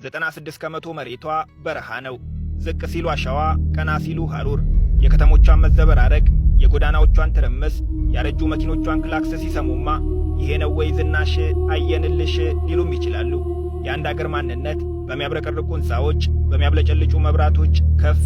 96% መሬቷ በረሃ ነው። ዝቅ ሲሉ አሸዋ፣ ቀና ሲሉ ሐሩር። የከተሞቿን መዘበራረቅ፣ የጎዳናዎቿን ትርምስ፣ ያረጁ መኪኖቿን ክላክስ ሲሰሙማ ይሄ ነው ወይ ዝናሽ አየንልሽ ሊሉም ይችላሉ። የአንድ አገር ማንነት በሚያብረቀርቁ ሕንፃዎች፣ በሚያብለጨልጩ መብራቶች ከፍ፣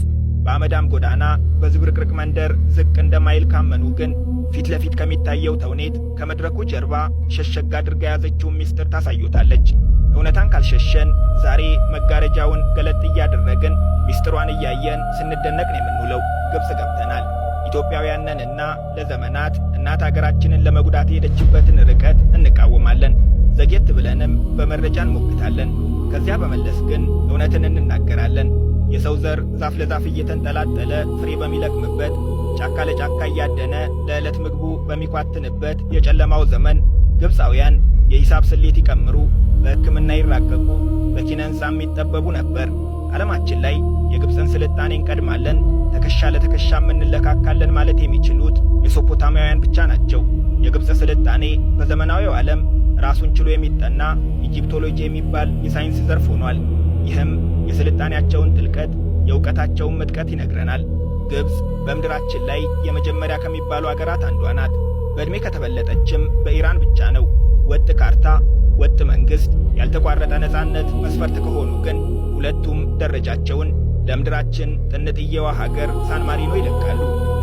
በአመዳም ጎዳና፣ በዝብርቅርቅ መንደር ዝቅ እንደማይል ካመኑ ግን ፊት ለፊት ከሚታየው ተውኔት ከመድረኩ ጀርባ ሸሸግ አድርጋ የያዘችውን ምስጢር ታሳዩታለች። እውነታን ካልሸሸን ዛሬ መጋረጃውን ገለጥ እያደረግን ምስጢሯን እያየን ስንደነቅ ነው የምንውለው። ግብፅ ገብተናል። ኢትዮጵያውያን ነንና ለዘመናት እናት አገራችንን ለመጉዳት የሄደችበትን ርቀት እንቃወማለን። ዘግየት ብለንም በመረጃ እንሞግታለን። ከዚያ በመለስ ግን እውነትን እንናገራለን። የሰው ዘር ዛፍ ለዛፍ እየተንጠላጠለ ፍሬ በሚለቅምበት፣ ጫካ ለጫካ እያደነ ለዕለት ምግቡ በሚኳትንበት የጨለማው ዘመን ግብፃውያን የሂሳብ ስሌት ይቀምሩ፣ በሕክምና ይራቀቁ፣ በኪነ ሕንፃም ይጠበቡ ነበር። ዓለማችን ላይ የግብፅን ስልጣኔ እንቀድማለን፣ ትከሻ ለትከሻ እንለካካለን ማለት የሚችሉት ሜሶፖታሚያውያን ብቻ ናቸው። የግብፅ ስልጣኔ በዘመናዊው ዓለም ራሱን ችሎ የሚጠና Egyptology የሚባል የሳይንስ ዘርፍ ሆኗል። ይህም የስልጣኔያቸውን ጥልቀት፣ የእውቀታቸውን ምጥቀት ይነግረናል። ግብፅ በምድራችን ላይ የመጀመሪያ ከሚባሉ አገራት አንዷ ናት። በዕድሜ ከተበለጠችም በኢራን ብቻ ነው። ወጥ ካርታ፣ ወጥ መንግሥት፣ ያልተቋረጠ ነጻነት መስፈርት ከሆኑ ግን ሁለቱም ደረጃቸውን ለምድራችን ጥንጥየዋ ሀገር ሳን ማሪኖ ይለካሉ።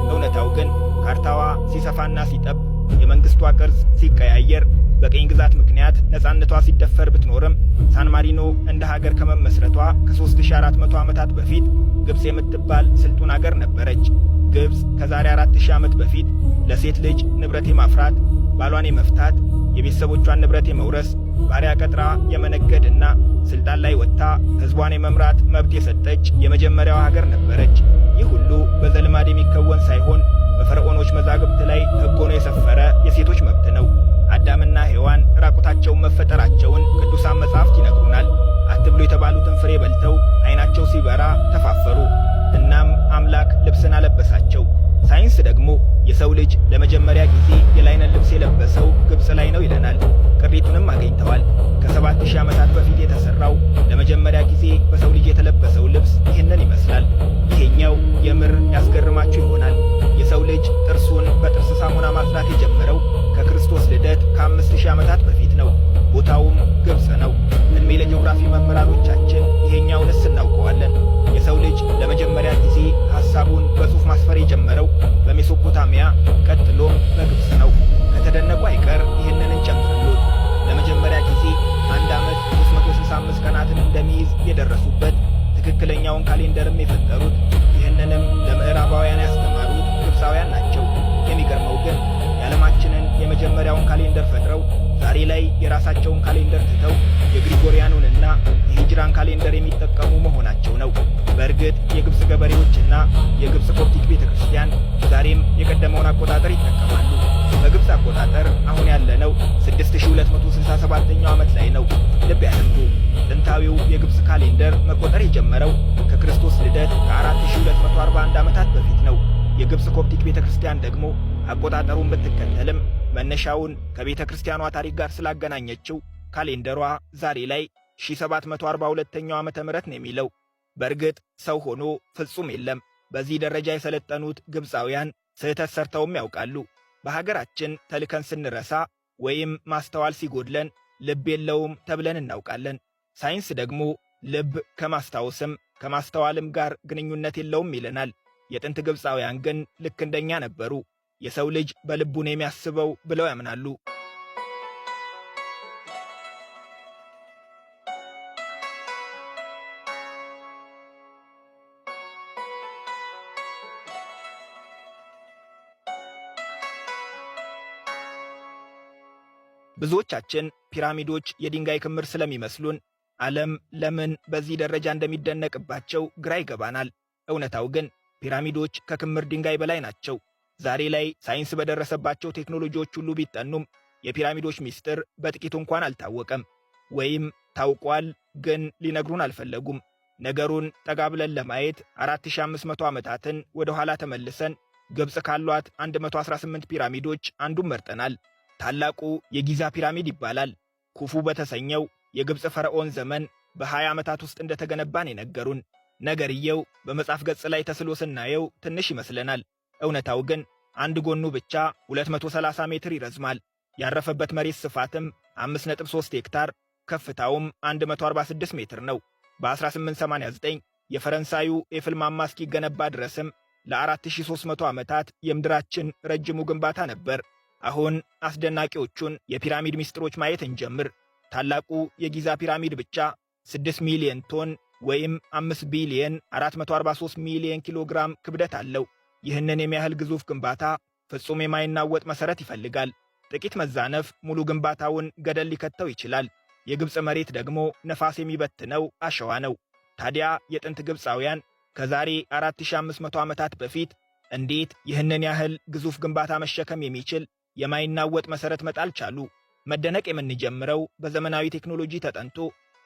እውነታው ግን ካርታዋ ሲሰፋና ሲጠብ፣ የመንግሥቷ ቅርጽ ሲቀያየር፣ በቅኝ ግዛት ምክንያት ነጻነቷ ሲደፈር ብትኖርም ሳን ማሪኖ እንደ ሀገር ከመመስረቷ ከ3400 ዓመታት በፊት ግብፅ የምትባል ስልጡን አገር ነበረች። ግብፅ ከዛሬ 4000 ዓመት በፊት ለሴት ልጅ ንብረት የማፍራት፣ ባሏን የመፍታት፣ የቤተሰቦቿን ንብረት የመውረስ፣ ባሪያ ቀጥራ የመነገድና ስልጣን ላይ ወጥታ ሕዝቧን የመምራት መብት የሰጠች የመጀመሪያዋ ሀገር ነበረች። ይህ ሁሉ በዘልማድ የሚከወን ሳይሆን በፈርዖኖች መዛግብት ላይ ሕግ ሆኖ የሰፈረ የሴቶች መብት ነው። አዳምና ሔዋን ራቁታቸውን መፈጠራቸውን ቅዱሳን መጻሕፍት ይነግሩናል። አትብሉ የተባሉትን ፍሬ በልተው ዓይናቸው ሲበራ ተፋፈሩ። እናም አምላክ ልብስን አለበሳቸው። ሳይንስ ደግሞ የሰው ልጅ ለመጀመሪያ ጊዜ የ linen ልብስ የለበሰው ግብፅ ላይ ነው ይለናል። ቅሪቱንም አግኝተዋል። ከ7000 ዓመታት በፊት የተሠራው ለመጀመሪያ ጊዜ በሰው ልጅ የተለበሰው ልብስ ይህንን ይመስላል። ይሄኛው የምር ያስገርማችሁ ይሆናል። የሰው ልጅ ጥርሱን በጥርስ ሳሙና ማጽዳት የጀመረው ከክርስቶስ ልደት ከ5000 ዓመታት በፊት ነው። ቦታውም ግብፅ ነው። ዕድሜ ለጂኦግራፊ መምህራኖቻችን ይሄኛውንስ እናውቀዋለን። የሰው ልጅ ለመጀመሪያ ጊዜ ሐሳቡን በጽሑፍ ማስፈር የጀመረው በሜሶፖታሚያ ቀጥሎም በግብፅ ነው። ከተደነቁ አይቀር ይህንን እንጨምርሎት። ለመጀመሪያ ጊዜ አንድ ዓመት 365 ቀናትን እንደሚይዝ የደረሱበት፣ ትክክለኛውን calendar ም የፈጠሩት፣ ይህንንም ለምዕራባውያን ያስተማሩት ግብፃውያን ናቸው። የሚገርመው ግን የዓለማችንን የመጀመሪያውን calendar ፈጥረው ዛሬ ላይ የራሳቸውን calendar ትተው የግሪጎሪያኑንና የሂጅራን calendar የሚጠቀሙ መሆናቸው ነው። በእርግጥ የግብፅ ገበሬዎችና የግብፅ ኮፕቲክ ቤተ ክርስቲያን ዛሬም የቀደመውን አቆጣጠር ይጠቀማሉ። በግብፅ አቆጣጠር አሁን ያለነው 6267ኛው ዓመት ላይ ነው። ልብ ያድርጉ፣ ጥንታዊው የግብፅ calendar መቆጠር የጀመረው ከክርስቶስ ልደት ከ4241 ዓመታት በፊት ነው። የግብፅ ኮፕቲክ ቤተ ክርስቲያን ደግሞ አቆጣጠሩን ብትከተልም መነሻውን ከቤተ ክርስቲያኗ ታሪክ ጋር ስላገናኘችው calendar ሯ ዛሬ ላይ 1742ኛው ዓመተ ምህረት ነው የሚለው። በእርግጥ ሰው ሆኖ ፍጹም የለም። በዚህ ደረጃ የሰለጠኑት ግብፃውያን ስህተት ሰርተውም ያውቃሉ። በሀገራችን ተልከን ስንረሳ ወይም ማስተዋል ሲጎድለን ልብ የለውም ተብለን እናውቃለን። ሳይንስ ደግሞ ልብ ከማስታወስም ከማስተዋልም ጋር ግንኙነት የለውም ይለናል። የጥንት ግብፃውያን ግን ልክ እንደኛ ነበሩ። የሰው ልጅ በልቡ ነው የሚያስበው ብለው ያምናሉ። ብዙዎቻችን ፒራሚዶች የድንጋይ ክምር ስለሚመስሉን ዓለም ለምን በዚህ ደረጃ እንደሚደነቅባቸው ግራ ይገባናል። እውነታው ግን ፒራሚዶች ከክምር ድንጋይ በላይ ናቸው። ዛሬ ላይ ሳይንስ በደረሰባቸው ቴክኖሎጂዎች ሁሉ ቢጠኑም የፒራሚዶች ምስጢር በጥቂቱ እንኳን አልታወቀም። ወይም ታውቋል፣ ግን ሊነግሩን አልፈለጉም። ነገሩን ጠጋ ብለን ለማየት 4500 ዓመታትን ወደ ኋላ ተመልሰን ግብፅ ካሏት 118 ፒራሚዶች አንዱን መርጠናል። ታላቁ የጊዛ ፒራሚድ ይባላል። ኩፉ በተሰኘው የግብፅ ፈርዖን ዘመን በ20 ዓመታት ውስጥ እንደተገነባን የነገሩን። ነገርየው በመጽሐፍ ገጽ ላይ ተስሎ ስናየው ትንሽ ይመስለናል። እውነታው ግን አንድ ጎኑ ብቻ 230 ሜትር ይረዝማል። ያረፈበት መሬት ስፋትም 5.3 ሄክታር፣ ከፍታውም 146 ሜትር ነው። በ1889 የፈረንሳዩ ኤፍል ማማ እስኪገነባ ድረስም ለ4300 ዓመታት የምድራችን ረጅሙ ግንባታ ነበር። አሁን አስደናቂዎቹን የፒራሚድ ምስጢሮች ማየት እንጀምር። ታላቁ የጊዛ ፒራሚድ ብቻ 6 ሚሊዮን ቶን ወይም 5 ቢሊዮን 443 ሚሊዮን ኪሎ ግራም ክብደት አለው። ይህንን የሚያህል ግዙፍ ግንባታ ፍጹም የማይናወጥ መሠረት ይፈልጋል። ጥቂት መዛነፍ ሙሉ ግንባታውን ገደል ሊከተው ይችላል። የግብፅ መሬት ደግሞ ነፋስ የሚበትነው አሸዋ ነው። ታዲያ የጥንት ግብፃውያን ከዛሬ 4500 ዓመታት በፊት እንዴት ይህንን ያህል ግዙፍ ግንባታ መሸከም የሚችል የማይናወጥ መሠረት መጣል ቻሉ? መደነቅ የምንጀምረው በዘመናዊ ቴክኖሎጂ ተጠንቶ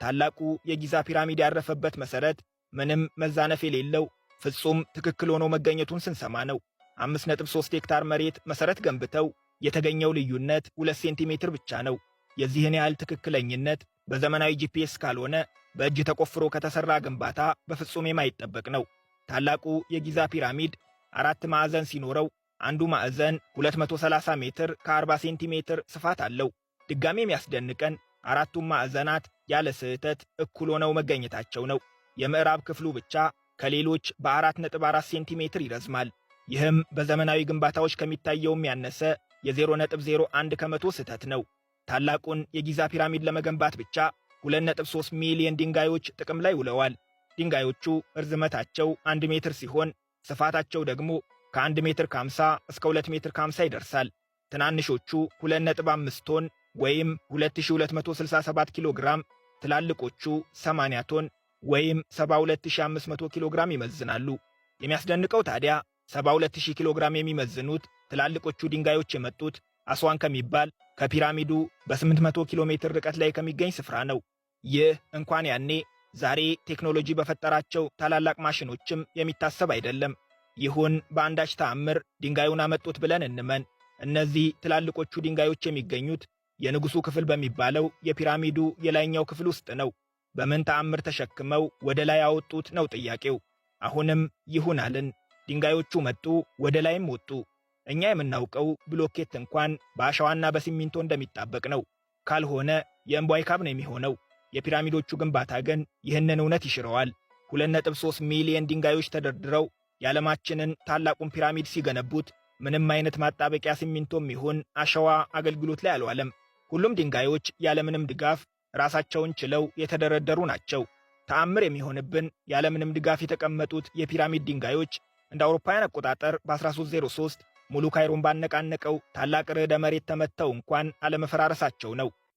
ታላቁ የጊዛ ፒራሚድ ያረፈበት መሠረት ምንም መዛነፍ የሌለው ፍጹም ትክክል ሆኖ መገኘቱን ስንሰማ ነው። 5.3 ሄክታር መሬት መሠረት ገንብተው የተገኘው ልዩነት 2 ሴንቲሜትር ብቻ ነው። የዚህን ያህል ትክክለኝነት በዘመናዊ GPS ካልሆነ በእጅ ተቆፍሮ ከተሠራ ግንባታ በፍጹም የማይጠበቅ ነው። ታላቁ የጊዛ ፒራሚድ አራት ማዕዘን ሲኖረው አንዱ ማዕዘን 230 ሜትር ከ40 ሴንቲሜትር ስፋት አለው። ድጋሜ የሚያስደንቀን አራቱም ማዕዘናት ያለ ስህተት እኩል ሆነው መገኘታቸው ነው። የምዕራብ ክፍሉ ብቻ ከሌሎች በ4.4 ሴንቲሜትር ይረዝማል። ይህም በዘመናዊ ግንባታዎች ከሚታየውም ያነሰ የ0.01% ስህተት ነው። ታላቁን የጊዛ ፒራሚድ ለመገንባት ብቻ 2.3 ሚሊዮን ድንጋዮች ጥቅም ላይ ውለዋል። ድንጋዮቹ እርዝመታቸው 1 ሜትር ሲሆን ስፋታቸው ደግሞ ከ1 ሜትር ከ50 እስከ 2 ሜትር ከ50 ይደርሳል። ትናንሾቹ 2.5 ቶን ወይም 2267 ኪሎ ግራም፣ ትላልቆቹ 80 ቶን ወይም 72500 ኪሎ ግራም ይመዝናሉ። የሚያስደንቀው ታዲያ 72000 ኪሎ ግራም የሚመዝኑት ትላልቆቹ ድንጋዮች የመጡት አስዋን ከሚባል ከፒራሚዱ በ800 ኪሎ ሜትር ርቀት ላይ ከሚገኝ ስፍራ ነው። ይህ እንኳን ያኔ ዛሬ ቴክኖሎጂ በፈጠራቸው ታላላቅ ማሽኖችም የሚታሰብ አይደለም። ይሁን በአንዳች ተአምር ድንጋዩን አመጡት ብለን እንመን። እነዚህ ትላልቆቹ ድንጋዮች የሚገኙት የንጉሡ ክፍል በሚባለው የፒራሚዱ የላይኛው ክፍል ውስጥ ነው። በምን ተአምር ተሸክመው ወደ ላይ አወጡት ነው ጥያቄው። አሁንም ይሁን አልን። ድንጋዮቹ መጡ፣ ወደ ላይም ወጡ። እኛ የምናውቀው ብሎኬት እንኳን በአሸዋና በሲሚንቶ እንደሚጣበቅ ነው። ካልሆነ የእምቧይ ካብ ነው የሚሆነው። የፒራሚዶቹ ግንባታ ግን ይህንን እውነት ይሽረዋል። 2.3 ሚሊዮን ድንጋዮች ተደርድረው የዓለማችንን ታላቁን ፒራሚድ ሲገነቡት ምንም አይነት ማጣበቂያ ሲሚንቶም ይሁን አሸዋ አገልግሎት ላይ አልዋለም። ሁሉም ድንጋዮች ያለምንም ድጋፍ ራሳቸውን ችለው የተደረደሩ ናቸው። ተአምር የሚሆንብን ያለምንም ድጋፍ የተቀመጡት የፒራሚድ ድንጋዮች እንደ አውሮፓውያን አቆጣጠር በ1303 ሙሉ ካይሮን ባነቃነቀው ታላቅ ርዕደ መሬት ተመተው እንኳን አለመፈራረሳቸው ነው።